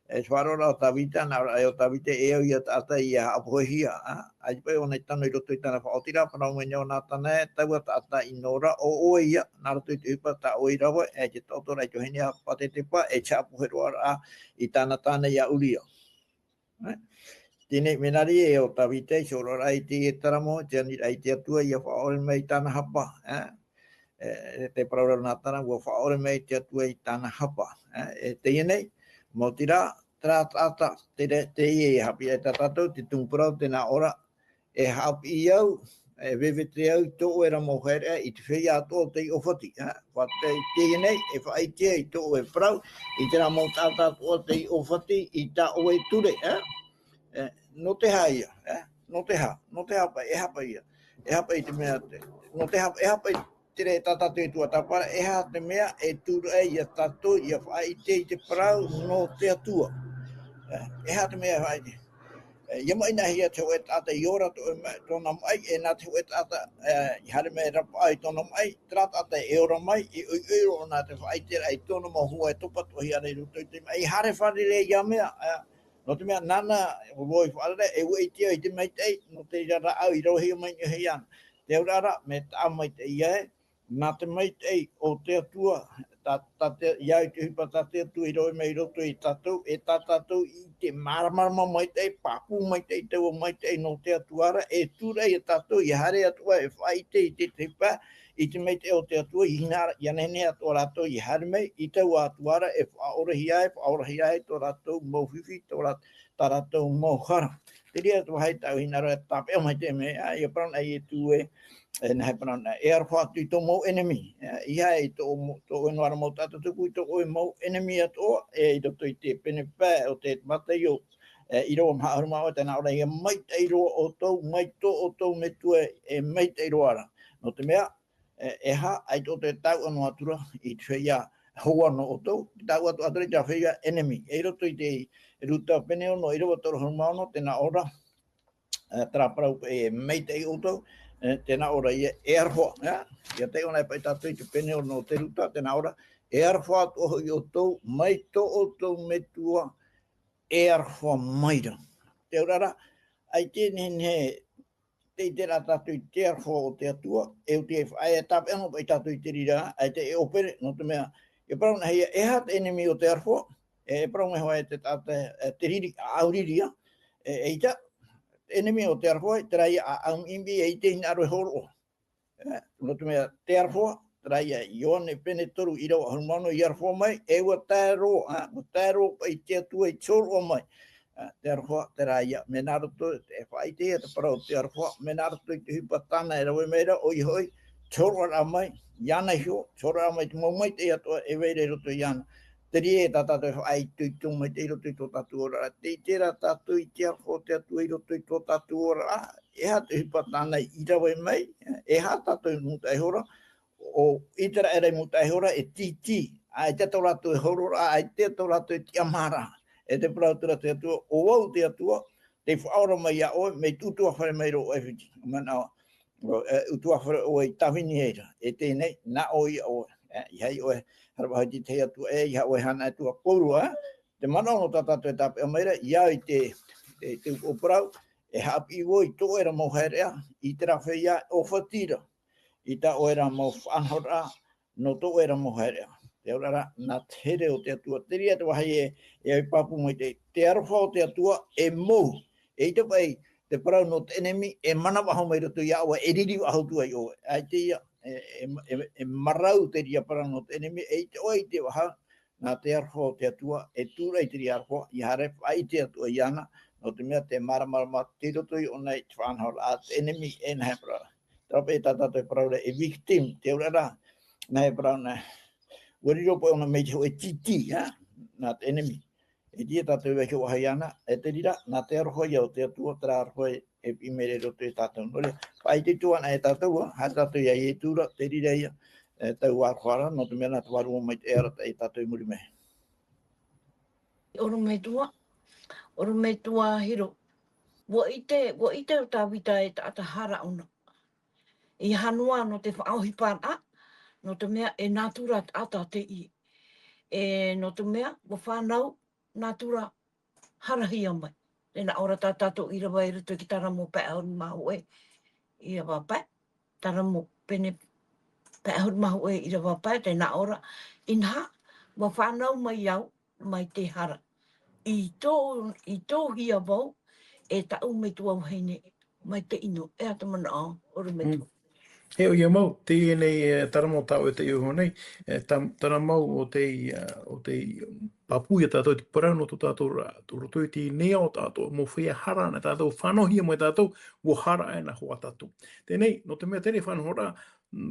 e faʻaroʻo ra ʻo Tāvita, nā ʻō ra ʻo Tāvita, e au ia taʻata ia haʻapohehia, a, ʻaita paʻi ʻōna i tano i roto i tāna faʻaotiraʻa, parau mai nei ʻo Natana ē, taua taʻata ʻino ra, ʻo ʻoe ia, nā roto i te ʻohipa tā ʻoe i rave, e te taʻoto ra i te vahine a Patetepa, e te haʻapohe roa ra i tāna tāne ia Uria. E? Teie nei, mea nā reira ē ʻo Tāvita i hōroʻaraʻa i te, e taramo, te aniraʻa i te Atua, ia faʻaʻore mai i tāna hapa, e? E, e te parau ra ʻo Natana, ʻua faʻaʻore mai te Atua i tāna hapa, e? E teie nei, maoti rā, terā taʻata, te re-, teie e haʻapiʻi ai tā tātou, te tumu parau, tē nā ʻō ra, e haʻapiʻi au, e vevete au i tō ʻoe ra mau haereʻa i te feiā atoʻa o tei ʻōfati, e? Faʻaʻite, teie nei, e faʻaʻite ai tō ʻoe parau, i terā mau taʻata atoʻa tei ʻōfati, i tā ʻoe ture, e? E, nō te aha ia, e? Nō te aha, nō te aha paʻi, e aha paʻi ia, e aha paʻi te mea te, nō te aha, e aha paʻi te reira tā tātou e tuatāpapa ra, e aha te mea e tūraʻi ai ia tātou, ia faʻaʻite i te parau nō te Atua. E, e aha te mea e faʻaʻite? E, ʻia maʻinahia te hōʻē taʻata i ora tō, tōna maʻi, e nā te hōʻē taʻata, e, i haere mai e rapaʻau i tōna maʻi, terā taʻata e ora mai, i ʻoiʻoi roa nā te faʻaʻiteraʻa i tōna mau hoa e topa atoʻa ra i roto i te maʻi, i haere fārerei i te mea, e, nō te mea nāna, ʻo vau i faʻaʻite, e ʻua ʻite au i te maitaʻi, nō te reira rāʻau i ravehia mai niʻa iāna. Te auraʻa rā, mea taʻa maitaʻi ïa ē, nā te maitaʻi o te Atua, tā, tā te, ʻia au i te ʻohipa tā te Atua i rave mai i roto ia tātou, e tā tātou i ʻite māramarama maitaʻi, pāpū maitaʻi, taua maitaʻi nō te Atua ra, e tūraʻi ia tātou, ʻia haere atoʻa, e faʻaʻite i te, te ʻohipa, i te maitaʻi o te Atua, i hinaʻaro, ʻia nehenehe atoʻa rātou, ʻia haere mai, i taua Atua ra, e faʻaorahia, e faʻaorahia ai tō rātou mau fifi, tō rā-, tā rātou mau hara. Te reira te vāhi tāʻu hinaʻaro e tāpeʻa mai te mea, ā, ʻia parau na Ietu ē, e, nā hea parau na, e aroha atu i tō mau ʻenemi, e, ʻeiaha i tō mo-, tō ʻoe noa ra mau taʻata tupu, i tō ʻoe mau ʻenemi atoʻa, e, i roto i te pene pae o te Mataio, e, ʻīrava maha ʻahuru mā vaʻu, tē nā ʻō ra, ʻia maitaʻi roa ʻoutou, mai tō ʻoutou Metua e maitaʻi roa ra. Nō te mea, e, e aha, ʻaita ʻoutou e tauturu atu ra i te feiā hoa nō ʻoutou, tauturu atu ra i te feiā ʻenemi. E i roto i te Ruta pene ono, ʻīrava toru ʻahuru mā ono, tē nā ʻō ra, e, terā parau e maitaʻi ʻoutou, e, tē nā ʻō ra ïa e aroha, e, ʻia taiʻo na e paʻi tātou i te pene ono o te Ruta, tē nā ʻō ra, e aroha atoʻa hoʻi ʻoutou, mai tō ʻoutou Metua, e aroha mai ra. Te auraʻa rā, ʻaita e nehenehe, tē ʻite ra tātou i te aroha o te Atua, e ʻua ʻite e faʻaea tāpeʻa noa paʻi tātou i te reira, ʻaita e ʻōpere, nō te mea, e parau na hea, e aha te ʻenemi o te aroha, e, e parau mai hoʻi te taʻata, e, te riri, ʻāʻau riri, ā, e, ʻeita, te ʻenemi o te aroha, terā ïa ʻāʻau miʻimiʻi, e ʻaita e hinaʻaro e hōroʻa. E, nō te mea, te aroha, terā ïa, Ioane pene toru, ʻīrava ʻahuru mā ono, i aroha mai, e ʻua tae roa, ā, ʻua tae roa paʻi te Atua i te hōroʻa mai. Ā, te aroha, terā ïa, mea nā roto, e faʻaʻite ïa te parau o te aroha, mea nā roto i te ʻohipa tāna e rave mai ra, ʻoia hoʻi, te hōroʻaraʻa mai, iāna iho, te hōroʻaraʻa mai, te mau maitaʻi atoʻa e vai ra i roto iāna. Te reira tā tātou e faʻaitoito maitaʻi i roto i tō tātou oraraʻa. Tē ʻite ra tātou i te aroha o te Atua i roto i tō tātou oraraʻa. E aha te ʻohipa tāna i rave mai, e aha tātou i mūtaʻa iho ra, ʻo ʻĪteraʻera i mūtaʻa iho ra e tītī, ʻaita tō rātou e hōroʻaraʻa, ʻaita tō rātou e tiʻamāraʻa. E tē parau atu ra te Atua, ʻo vau te Atua, tei faʻaora mai iā ʻoe, mea ʻutuāfare mai roa ʻoe i ʻAifiti. Manaʻo, e, ʻutuāfare ʻoe i tāvini ai ra, e teie nei, nā ʻoe ia ʻoe. E, ʻeiaha ʻoe, haere faʻahou i te tahi atua, e, ʻeiaha ʻoe hana atua kōrua, e. Te manaʻo nō tā tātou e tāpeʻa mai ra, ʻia au i te, te, te upoʻo parau, e haʻapiʻi vau i tō ʻoe ra mau haereʻa, i terā feiā e ʻōfati ra, i tā ʻoe ra mau faʻanahoraʻa, nō tō ʻoe ra mau haereʻa. Te auraʻa rā, nā te here o te Atua, te reira te vāhi e, e au i pāpū mai te, te aroha o te Atua, e mou. ʻEita paʻi, te parau nō te ʻenemi, e mana faʻahou mai roto iā ʻoe, e riri faʻahou atu ai ʻoe. ʻAita ïa, e, e, e, e marau te reira parau nō te ʻenemi, ʻeita ʻoe i te faʻahou, nā te aroha o te Atua, e tūraʻi te reira aroha, ʻia haere faʻaʻite atu ai iāna, nō te mea tē māramarama atu i roto iho ʻōna i te faʻanahoraʻa a te ʻenemi, e nā hea parau. Terā paʻi tā tātou e parau ra e victim, te auraʻa rā, nā hea parau na. ʻUa riro paʻi ʻōna mai te hōʻē tītī, ā, nā te ʻenemi. E tītī tātou e vaiiho faʻahou iāna, e te reira, nā te aroha ïa o te Atua, terā aroha e, e piʻi mai ra i roto ia tātou. Nō reira, faʻaitoito ana e tātou, ā, haere tātou iā Ietu ra, te reira ïa, e, taua aroha ra, nō te mea nā te Vārua Maitaʻi e arataʻi ia tātou i muri mai. ʻOrometua, ʻorometua Hiro. ʻUa ʻite, ʻua ʻite ʻo Tāvita e taʻata hara ʻōna. ʻEiaha noa nō te faʻaʻohiparaʻa, nō te mea e nātura taʻata teie. E, nō te mea, ʻua fānau nātura harahia mai. Tē nā ʻō ra tā tātou ʻīrava i roto i te Taramo pae ʻahuru mā hōʻē, ʻīrava pae, Taramo pene pae ʻahuru mā hōʻē, ʻīrava pae, tē nā ʻō ra, inaha, ʻua fānau mai au, mai te hara. I tō, i tōhia vau, e tāʻu metua vahine, mai te ʻino, e aha te manaʻo, ʻorometua. Mm. E ʻoia mau, teie nei, e, Taramo tā ʻoe e taiʻo iho nei, e, tā-, Taramo ʻo tei, e, ʻo tei pāpū ia tātou te parau nō tō tātou ra, tō roto i teie nei ao tā tātou, mau feiā hara ana tātou, fānauhia mai tātou, ʻua hara aʻe nā hoa tātou. Teie nei, nō te mea terā faʻanahoraʻa,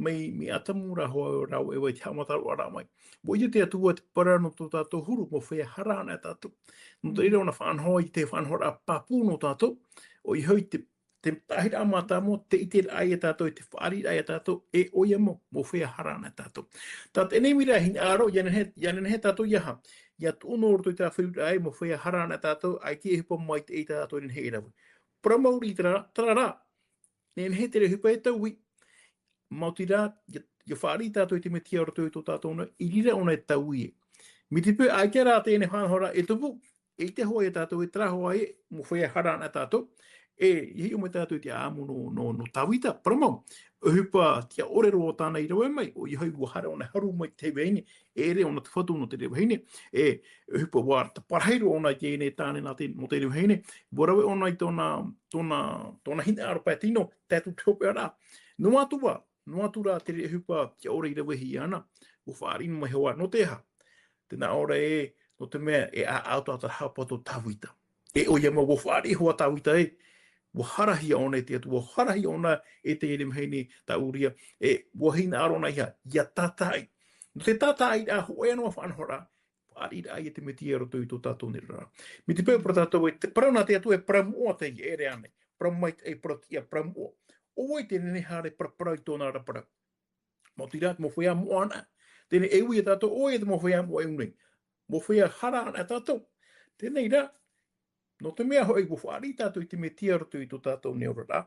mai, mai ʻĀtamu ra hoʻi rāua e vai te haʻamātaraʻa mai. ʻUa ʻite te Atua te parau nō tō tātou huru, mau feiā hara ana tātou. Nō te reira ʻōna faʻanaho i te faʻanahoraʻa pāpū nō tātou, ʻoia hoʻi te, te tāʻatiraʻa mātāmua, te ʻiteraʻa ia tātou, te fāriʻiraʻa ia tātou, e ʻoia mau, mau feiā hara ana tātou. Tā te ʻenemi ra e hinaʻaro, ʻia nehenehe, ʻia nehenehe tātou ʻia aha, ia tuʻu noa i roto i tā feruriraʻa ē, mea feiā hara ana tātou, ʻaita e ʻohipa maitaʻi tātou i nehenehe e rave. Parau maori terā, terā rā, nehenehe te reira ʻohipa e taui, maoti rā, ia, ia fāriʻi tātou i te Metia i roto i tō tātou nei, i reira ʻōna e taui ē. Mai te peu, ʻaita rā teie faʻanahoraʻa e tupu, ʻeʻita hoʻi ia tātou ē, terā hoʻi ē, mea feiā hara ana tātou, e, ia hiʻo mai tātou i te ʻāʻamu nō, nō, nō Tāvita, parau mau, ʻohipa tiʻa ʻore roa tāna i rave mai, ʻoia hoʻi ʻua haere ʻōna e haru mai te vahine, e ʻere ʻōna te fatu nō te vahine, e, ʻohipa ʻua taparahi roa ʻōna i teie nei tāne nā te, nō te vahine, ʻua rave ʻōna i tōna, tōna, tōna hinaʻaro pae tino, tae atu i te hopeʻa ra. Noa atu ā, noa atu rā te reira ʻohipa tiʻa ʻore i ravehia ana, ʻua fāriʻi mai hoʻi, nō te aha? Tē nā ʻō ra ē, nō te mea e ʻāʻau tātarahapa tō Tāvita. E ʻoia mau, ʻua fāriʻi hoʻi Tāvita ē, ʻua harahia ʻōna e te Atua, ʻua harahia ʻōna e te vahine tā Uria, e ʻua hinaʻaro ʻōna ia, ia tātaʻi. Nō te tātaʻiraʻa hōʻē noa faʻanahoraʻa, fāriʻiraʻa ia te Metia i roto i tō tātou nei ra. Mai te peu, parau tātou ē, te parau nā te Atua e parau moʻa teie, e ʻere ānei. Parau maitaʻi, parau tiʻa, parau moʻa. ʻO vai te nehenehe haere e paraparau i tōna ra parau? Maoti rā, te mau feiā moʻa ana. Teie nei e ui ia tātou, ʻo vai te mau feiā moʻa i ʻō nei? Mau feiā hara ana tātou. Teie nei rā, nō te mea hoʻi, ʻua fāriʻi tātou i te Metia i roto i tō tātou nei oraraʻa.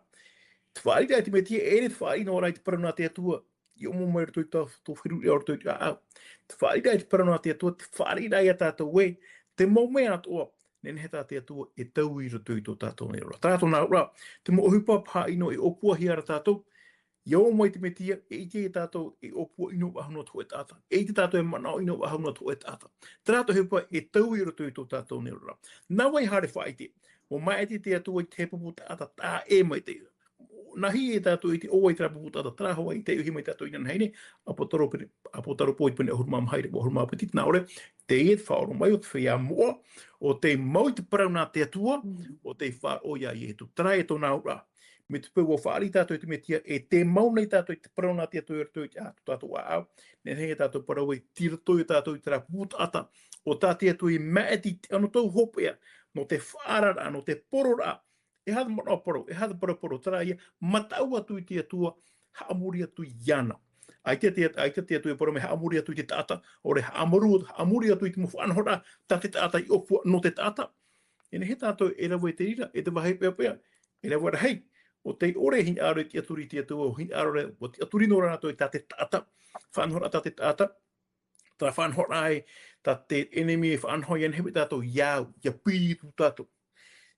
Te fāriʻiraʻa i te Metia, e ʻere te fāriʻi noa ra i te parau nā te Atua, i ʻomo mai i roto i tō, tō feruriraʻa i roto i te ʻāʻau. Te fāriʻiraʻa i te parau nā te Atua, te fāriʻiraʻa ia tātou ē, te mau mea atoʻa, nehenehe tā te Atua e taui i roto i tō tātou nei oraraʻa. Terā tōna auraʻa, te mau ʻohipa pāʻino e ʻōpuahia ra tātou, ʻia ō mai te Metia, e ʻite ia tātou e ʻōpua ʻino vāhi noa te hōʻē taʻata. E ʻite tātou e manaʻo ʻino vāhi noa te hōʻē taʻata. Terā te ʻohipa e taui i roto i tō tātou nei oraraʻa. Nā vai haere faʻaʻite? ʻUa maitaʻi te Atua i te pupu taʻata taʻa ʻē maitaʻi. Nā hea ia tātou e ʻite ʻo vai terā pupu taʻata, terā hoʻi e taʻu mai tātou inanahi nei, Apotaropō, Apotaropō i te pene ʻahuru mā maha, ʻīrava ʻahuru mā piti, nā ʻō ra, teie te faʻaora mai o te feiā moʻa, ʻo tei mau i te parau nā te Atua, Mm. ʻo tei faʻaroʻo ia Ietu. Terā e tōna auraʻa. Mai te peu ʻua fāriʻi tātou i te Metia, e tē mau nei tātou i te parau nā te Atua i roto i te, ā, tō tātou ʻāʻau. Nehenehe ia tātou parau ē, tei roto ia tātou i terā pupu taʻata, ʻo tā te Atua i maitaʻi i te anotau hopeʻa, nō te faʻaararaʻa, nō te pororaʻa. E aha te manaʻo parau, e aha te parau parau, terā ia, mataʻu atu i te Atua, haʻamori atu iāna. ʻAita te, ʻaita te Atua e parau mea haʻamori atu i te taʻata, ʻaore haʻamori, haʻamori atu i te mau faʻanahoraʻa, tā te taʻata i ʻōpua nō te taʻata. E nehenehe tātou e rave i te reira, e te vāhi peʻapeʻa, e rave rahi, ʻo tei ʻore e hinaʻaro e tiʻaturi i te Atua, ʻo hinaʻaro ra, ʻua tiʻaturi noa ra rātou i tā te taʻata, faʻanahoraʻa tā te taʻata, terā faʻanahoraʻa ē, tā te ʻenemi e faʻanaho ia nehenehe tātou, ʻia au, ʻia piri atu tātou.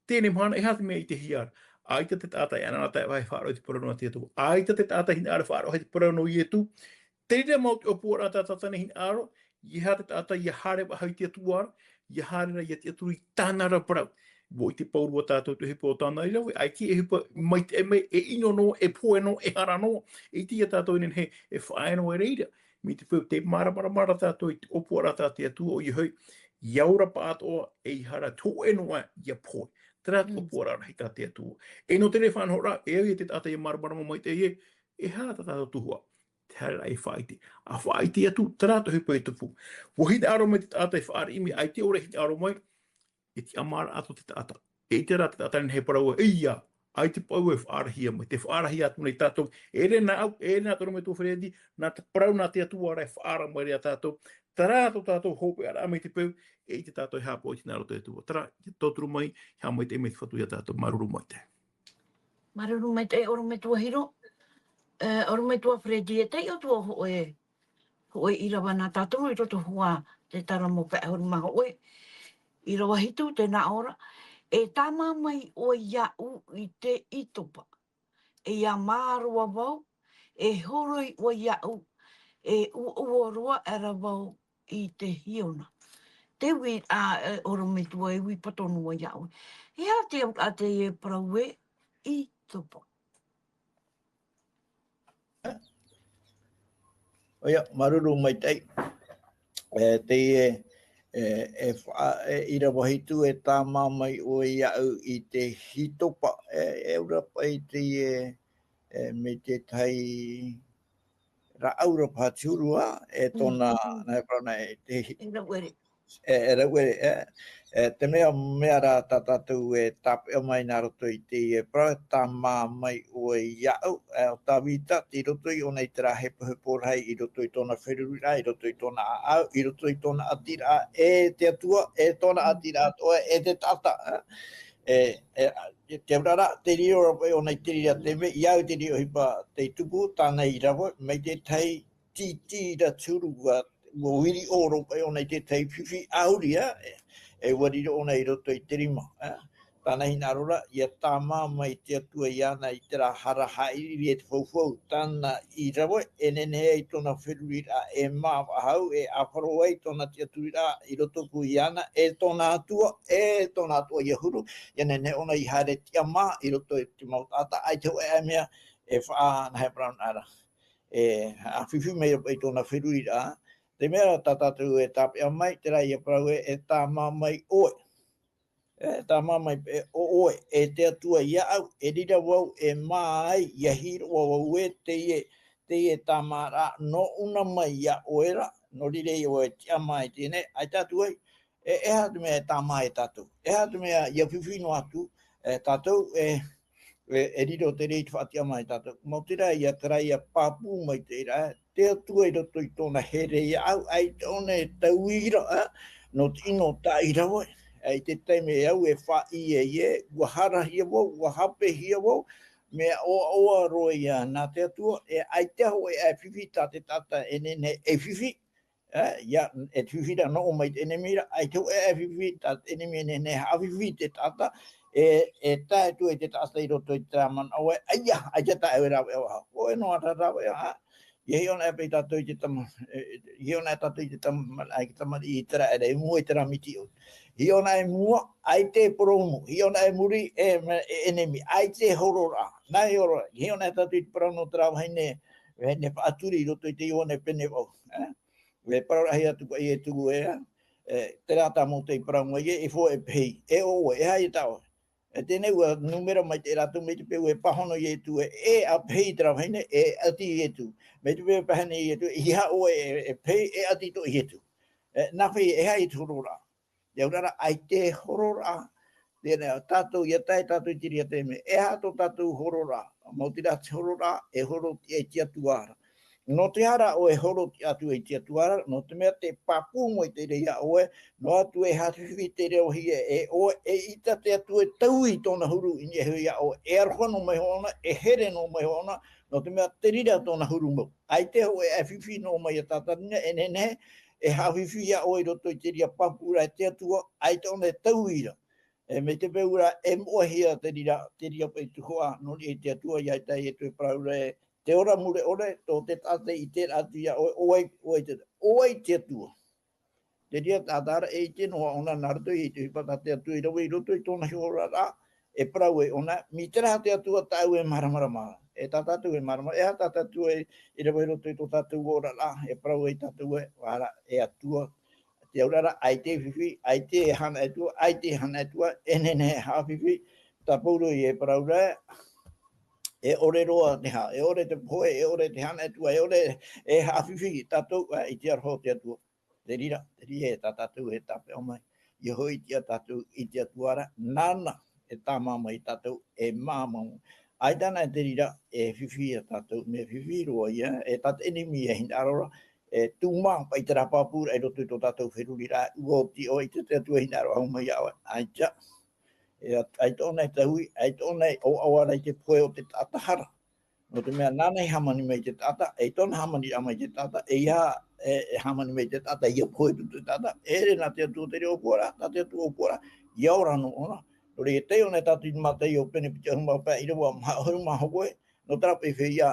Teie mahana, e aha te mea i ʻitehia ra? ʻAita te taʻata e anaanatae faʻaroʻo i te parau nā te Atua. ʻAita te taʻata e hinaʻaro faʻaroʻo i te parau nō Ietu. Te reira mau te ʻōpuaraʻa tā te taʻata nei hinaʻaro, ʻeiaha te taʻata ʻia haere faʻahou i te Atua ra, ʻia haere ra ʻia tiʻaturi i tāna ra parau. ʻUa ʻite pauroa tātou te ʻohipa o tāna i rave, ʻaita e ʻohipa maitaʻi mai, e ʻino noa, e pohe noa, e hara noa. E ʻite ia tātou e nehenehe, e faʻaea noa i reira. Mai te peu tē māramarama ra tātou i te ʻōpuaraʻa tā te Atua, ʻoia hoʻi, ʻia ora pāʻatoʻa, ʻeiaha rā te hōʻē noa ʻia pohe. Terā te Mm. ʻōpuaraʻa rahi tā te Atua. E nō te reira faʻanahoraʻa, e au ia te taʻata ʻia māramarama maitaʻi ē, e aha tā tātou tuhaʻa? Te haereraʻa e faʻaʻite. ʻA faʻaʻite atu, terā te ʻohipa e tupu. ʻUa hinaʻaro mai te taʻata e fāriʻi mai, ʻaita e ʻore e hinaʻaro mai, e tiʻamāraʻa atu te taʻata. E ʻite rā te taʻata nei e parau ē, ʻeiā, ʻaita paʻi e faʻaarahia mai, tē faʻaarahia atu nei tātou. E ʻere nā ʻu, e ʻere nā te ʻorometua Feredi, nā te parau nā te Atua rā e faʻaara mai ra ia tātou. Terā tō tātou hopeʻaraʻa mai te peu, e ʻite tātou e haʻapaʻo i te hinaʻaro o te Atua. Terā, ʻia tauturu mai, haʻamaitaʻi mai te Fatu ia tātou, māuruuru maitaʻi. Māuruuru maitaʻi, ʻorometua Hiro. E, ʻorometua Feredi, e taiʻo atu ā hōʻē, hōʻē ʻīrava nā tātou i roto hua te Taramo pae ʻahuru mā hōʻē. ʻĪrava hitu, tē nā ʻō ra, e tāmā mai ʻoe iāʻu i te ʻītopa. E ʻia mārō vau, e horoi ʻoe iāʻu, e ʻuoʻuo roa aʻera vau i te hiona. Te ui, ā, e, ʻorometua, e ui pato noa iāʻu. E aha te auraʻa teie e parau ē, ʻītopa? ʻOia, māuruuru maitaʻi. E, teie, e, e fa-, e, ʻīrava hitu, e tāmā mai ʻoe iāʻu i te ʻītopa. E, e aura paʻi teie, e, mai te tahi rāʻau ra paha te huru, ā, e Mm. tōna, Mm. nā, e parau nā, e te hi-, E rau ere. E, e rau e, e, e, te mea, mea rā tā tātou e tāpeʻa mai nā roto i teie parau, e tāmā mai ʻoe iāʻu, e, ʻo Tāvita, tei roto i ʻōna i terā hepohepo rahi, i roto i tōna feruriraʻa, i roto i tōna ʻāʻau, i roto i tōna ʻātiraʻa, e te Atua, e tōna ʻātiraʻa atoʻa, e te taʻata, e, e, e, te auraʻa, tei riro rā paʻi ʻōna i te reira taime, iāʻu te reira ʻohipa tei tupu, tāna i rave, mai te tahi tītī ra te huru, ʻua, ʻua viriʻo rō paʻi ʻōna i te tahi fifi ʻāuri, e, e ʻua riro ʻōna i roto i te rima, e. Tāna hinaʻaro ra, ʻia tāmā mai te Atua iāna i terā hara haʻiriiri e te faufau, tāna i rave, e nehenehe ai tōna feruriraʻa e māvaʻa hau, e ʻāfaro ai tōna tiʻaturiraʻa i roto pū iāna, e tōna Atua, e tōna Atua ʻia huru, ʻia nehenehe ʻōna i haere tiʻamā i roto i te mau taʻata, ʻaita hōʻē ʻae mea e faʻa-, nā hea parau nā ra. E, ʻa fifi mai paʻi tōna feruriraʻa, te mea rā tā tātou e tāpeʻa mai, terā ïa parau ē, e tāmā mai ʻoe. E tāmā mai paʻi ʻoe, e te Atua iāʻu, e reira vau e mā ai, ʻia hiʻo roa vau ē, teie, teie tāmāraʻa nō ʻuna mai iā ʻoe ra, nō reira ïa vau e tiʻamā i teie nei, ʻaita atu ai, e, e aha te mea e tāmā e tātou? E aha te mea ʻia fifi noa atu, e, tātou, e, e, e riro te reira i te faʻatiʻamā e tātou? Mau terā ïa, terā ïa pāpū mai te reira, e, te Atua i roto i tōna here iāʻu, ʻaita ʻōna e taui ra, e, nō te ʻino tāʻirava, e, i te taime e au e faʻaʻī ai ē, ʻua harahia vau, ʻua hāpeʻehia vau, mea ʻoaʻoa roa ïa nā te Atua, e ʻaita hōʻē ʻae fifi tā te taʻata e nehenehe e fifi, e, ʻia, e te fifi ra nō ʻō mai te ʻenemi ra, ʻaita hōʻē ʻae fifi tā te ʻenemi e nehenehe e haʻafifi i te taʻata, e, e tae atu ai te taʻata i roto i terā manaʻo ē, ʻaita, ʻaita tāʻu e rāveʻa faʻahou. ʻOia noa rā rāveʻa, ʻia hiʻo anaʻe paʻi tātou i te tama-, e, e, hiʻo anaʻe tātou i te tama-, ai te tamariʻi ʻĪteraʻera, i mua i terā miti ʻō. Hiʻo anaʻe i mua, ʻaita e purōmu, hiʻo anaʻe i muri, e, me-, e ʻenemi, ʻaita e hororaʻa. Nā hea e hororaʻa, hiʻo anaʻe tātou i te parau nō terā vahine, vahine faʻaturi i roto i te Ioane pene vaʻu, e? E parau rahi atu paʻi e tuʻu ē, e, terā tā Mōtē i parau mai ē, e fua e pehi, e ʻoe, e aha ïa tā ʻoe? E teie nei ʻua nūmera maitaʻi rātou, mai te peu e pāhono Ietu, e, e ʻa pehi terā vahine, e ʻati Ietu. Mai te peu e pāhono Ietu, e ʻeiaha ʻoe e, e pehi, e ʻati atoʻa Ietu. E, nā hea, e aha ïa te hororaʻa? Te auraʻa ra, ʻaita e hororaʻa. Teie nei, tātou, ʻia tae tātou i te reira taime, e aha tō tātou hororaʻa? Mau terā te hororaʻa, e horo i te Atua ra. Nō te aha rā ʻoe e horo atu i te Atua ra? Nō te mea tē pāpū mai te reira iā ʻoe, noa atu e haʻafifi te reira vahine, e ʻoe, eʻita te Atua e taui i tōna huru i niʻa iho iā ʻoe, e aroha noa mai hoʻi ʻōna, e here noa mai hoʻi ʻōna, nō te mea te reira tōna huru mau. ʻAita hōʻē ʻae fifi nō ʻō mai iā Tātani ra, e nehenehe e haʻafifi iā ʻoe i roto i te reira pāpūraʻa e te Atua, ʻaita ʻōna e taui ra. E, mai te peu ra, e moʻehia te reira, te reira paʻi tuhaʻa, nō niʻa i te Atua, ʻia ʻite ʻoe e parau ra, te ora mure ʻore, tō te taʻata i ʻite atu iā ʻoe, ʻo vai, ʻo vai te, ʻo vai te Atua. Te reira taʻata ra, e ʻite noa ʻōna nā roto i te ʻohipa tā te Atua i rave i roto i tōna hiʻoraʻa, e parau ai ʻōna, mai terā te Atua tāʻu e māramarama. E tā tātou e mārama, e aha tā tātou e, i rave i roto i tō tātou oraraʻa, e parau ai tātou ē, ʻoia rā, e Atua, te auraʻa, ʻaita e fifi, ʻaita e hana e tua, ʻaita e hana e tua, e nehenehe e haʻafifi, tā Pauro e parau ra, e ʻore roa te hā, e ʻore te pohe, e ʻore te hana e tua, e ʻore e haʻafifi tātou, ā, i te aroha o te Atua. Te reira, te reira e tā tātou e tāpeʻa mai. ʻIa hoʻi atu tātou i te Atua ra, nāna e tāmā mai tātou, e māmā mai. ʻAita anaʻe te reira, e fifi iā tātou, mea fifi roa ïa, e tā te ʻenemi e hinaʻaro ra, e tūmā paʻi terā pāpūraʻa i roto i tō tātou feruriraʻa, ʻua oti ʻoe, ʻaita te Atua e hinaʻaro faʻahou mai iā ʻoe, ʻaita. E ʻaita ʻōna e taui, ʻaita ʻōna e ʻoaʻoa ra i te pohe o te taʻata hara. Nō te mea nāna i hāmani mai te taʻata, e tōna hāmaniraʻa mai te taʻata, ʻeiaha, e, e hāmani mai te taʻata, ʻia pohe atu te taʻata, e ʻere nā te Atua te reira ʻōpuaraʻa, tā te Atua ʻōpuaraʻa, ʻia ora noa ʻōna. Nō reira, e tae ʻōna tātou i te Mātaio pene piti ʻahuru mā pae, ʻīrava maha ʻahuru mā hōʻē, nō terā paʻi feiā,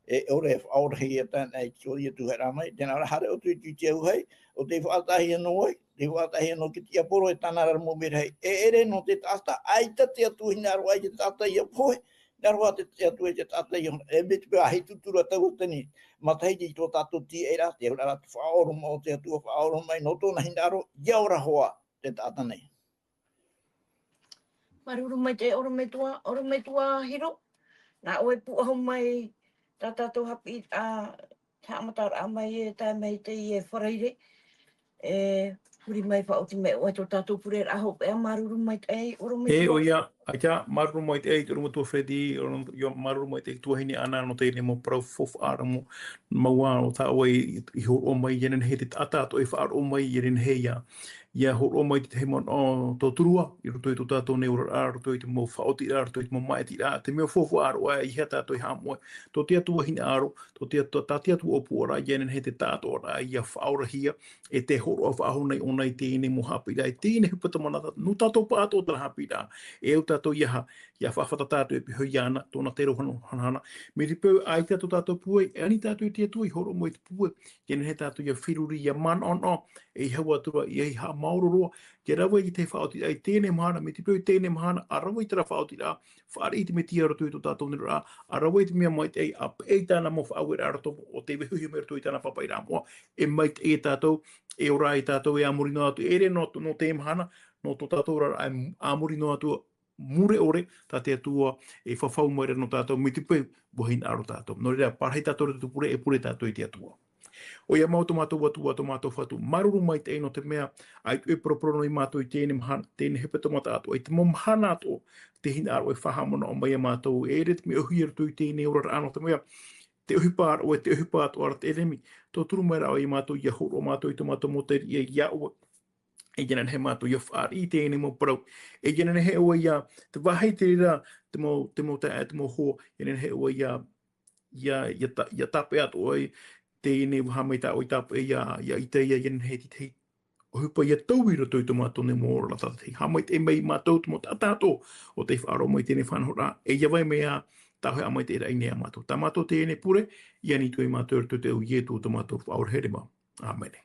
e ʻore e faʻaorahia tāna i te tuhaʻa tuhaʻa mai, tē nā ʻō ra haere ʻoutou i te, i te auahi, ʻo tei faʻataʻahia noa ai, tei faʻataʻahia noa te tiaporo e tāna ra mau merahi, e ʻere nō te taʻata, ʻaita te Atua hinaʻaro ai te taʻata ʻia pohe, hinaʻaro te, te Atua i te taʻata ʻia, e mai te peu ā hitu atu ra Tauatani, matahiti i tō tātou tīaʻi ra, te auraʻa ra te faʻaoromaʻi o te Atua, faʻaoromaʻi nō tōna hinaʻaro, ʻia ora hoʻi te taʻata nei. Māuruuru maitaʻi ʻorometua, ʻorometua Hiro. Nā ʻoe e pūʻohu mai tā tātou haʻapiʻiraʻa, haʻamataraʻa mai e tae mai i teie Faraire. E, Huri mai faʻaoti mai ʻoe tō tātou pure raʻa hopeʻa, māuruuru maitaʻi, ʻorometua. E, ʻoia, ʻaita, māuruuru maitaʻi, ʻorometua Freddy, ʻoro-, ʻio, māuruuru maitaʻi tuahine Ana, nō teie mau parau faufaʻa ra mau, mau ā, ʻo tā ʻoe i, i hōroʻa mai, ʻia nehenehe te taʻata atoʻa e faʻaroʻo mai, ʻia nehenehe ʻia, ʻia hōroʻa mai te tahi manaʻo tōtōrua, i roto i tō tātou nei oraraʻa, i roto i te mau faʻaotiraʻa, i roto i te mau māʻitiraʻa, te mea faufaʻa roa, ʻeiaha tātou e haʻamoʻe, tō te Atua hinaʻaro, tō te Atua, tā te Atua ʻōpuaraʻa, ʻia nehenehe te taʻatoʻaraʻa, ʻia faʻaorahia, e te hōroʻa faʻahou nei ʻōna i teie nei mau haʻapiʻiraʻa, i teie nei ʻohipa tamariʻi, nō tātou pāʻatoʻa terā haʻapiʻiraʻa, e au tātou ʻeiaha, ʻia faʻafātata atu e pīhaʻi iāna, tōna te roa hanahanahana. Mai te peu, ʻaita tō tātou pūai, e ani tātou i te Atua i hōroʻa mai te pūai, ʻia nehenehe tātou ʻia feruri, ʻia manaʻonaʻo, e ʻeiaha atu ra, ʻia haʻamaoro roa, ʻia rave i te faʻaotiraʻa i teie nei mahana, mai te peu i teie nei mahana, ʻa rave i terā faʻaotiraʻa, fāriʻi i te Mesia i roto i tō tātou nei oraraʻa, ʻa rave i te mea maitaʻi, ʻa peʻe i tāna mau faʻaueraʻa i roto, ʻo tē vaiiho mai i roto i tāna pāpaʻiraʻa moʻa, e maitaʻi ia tātou, e ora ia tātou, e a muri noa atu, e ʻere nō, nō teie mahana, nō tō tātou oraraʻa, e a muri noa atu, mure ʻore, tā te Atua e fafau mai ra nō tātou, mai te peu, ʻua hinaʻaro tātou. Nō reira, parahi tātou i te pure, e pure tātou i te Atua. ʻOia mau tō mātou Atua, tō mātou Fatu, māuruuru maitaʻi nō te mea, ʻaita e poroporo noa ia mātou i teie nei mahana, teie nei hepetoma taʻatoʻa, i te mau mahana atoʻa, tē hinaʻaro e faʻahaʻamanaʻo mai ia mātou, e ʻere te mea ʻōhie i roto i teie nei oraraʻa nō te mea, te ʻohipa ra ʻoe, te ʻohipa atoʻa ra te ʻeremi, tauturu mai ra ʻoe ia mātou, ʻia hōroʻa mātou i tō mātou mau taime, ʻia ʻoe, e ʻia nehenehe mātou ʻia fāriʻi i teie nei mau parau. E ʻia nehenehe ʻoe ʻia, te vāhi te reira, te mau, te mau taeaʻe, te mau hoa, ʻia nehenehe ʻoe ʻia, ʻia, ʻia tā-, ʻia tāpeʻa atu ʻoe, teie nei vāhi mai tā ʻoe i tāpeʻa ia, ia Itaia, ʻia nehenehe te tahi ʻohipa ʻia taui i roto i tō mātou nei mau oraraʻa tātaʻitahi. Haʻamaitaʻi mai ia mātou te mau taʻata atoʻa, ʻo tē faʻaroʻo mai i teie nei faʻanahoraʻa, e ʻia vai mai ā, tā ʻoe haʻamaitaʻiraʻa i niʻa ia mātou. Tā mātou teie nei pure, ʻia ani atu ia mātou i roto i te iʻoa o Ietu tō mātou Faʻaora Here mā. ʻĀmene.